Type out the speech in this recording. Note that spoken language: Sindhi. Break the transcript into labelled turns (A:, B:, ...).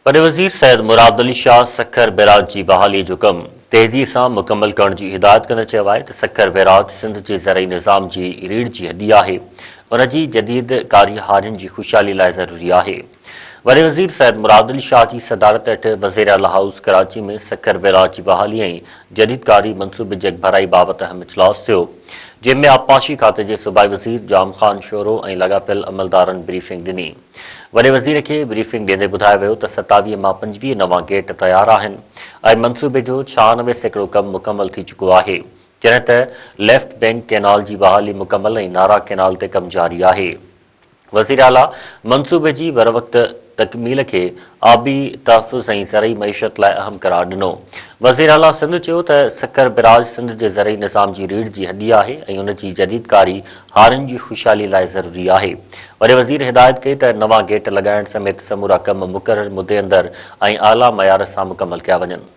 A: وڏي وزير سيد مراد علي شاهه سکر بئراج جي بحالي جو ڪم تيزي سان مڪمل ڪرڻ جي هدايت ڪندي چيو آهي ته سکر بئراج سنڌ جي زرعي نظام جي ريڙهه جي هڏي آهي، ان جي جديد ڪاري هارين جي خوشحالي لاء ضروري آهي. وڏي وزير سيد مراد علي شاهه جي صدارت هيٺ وزيراعليٰ هائوس ڪراچي ۾ سکر بئراج جي بحالي ۽ جديدڪاري منصوبي جي اڳڀرائي بابت اهم اجلاس ٿيو، جنهن ۾ آبپاشي کاتي جي صوبائي وزير ڄام خان شورو ۽ لاڳاپيل عملدارن بريفنگ ڏني. وڏي وزير کي بريفنگ ڏيندي ٻڌايو ويو ته 27 مان 25 نوان گيٽ تيار آهن ۽ منصوبي جو 96% ڪم مڪمل ٿي چڪو آهي، جڏهن ته ليفٽ بئنڪ ڪئنال جي بحالي مڪمل ۽ نارا ڪئنال تي ڪم جاري آهي. وزيراعليٰ منصوبي جي بروقت تڪميل کي آبي تحفظ ۽ زرعي معيشت لاء اهم قرار ڏنو. وزيراعليٰ سنڌ چيو ته سکر بئراج سنڌ جي زرعي نظام جي ريڙهه جي هڏي آهي ۽ ان جي جديدڪاري هارين جي خوشحالي لاء ضروري آهي. وڏي وزير هدايت ڪئي ته نوان گيٽ لڳائڻ سميت سمورا ڪم مقرر مدي اندر ۽ اعليٰ معيار سان مڪمل ڪيا وڃن.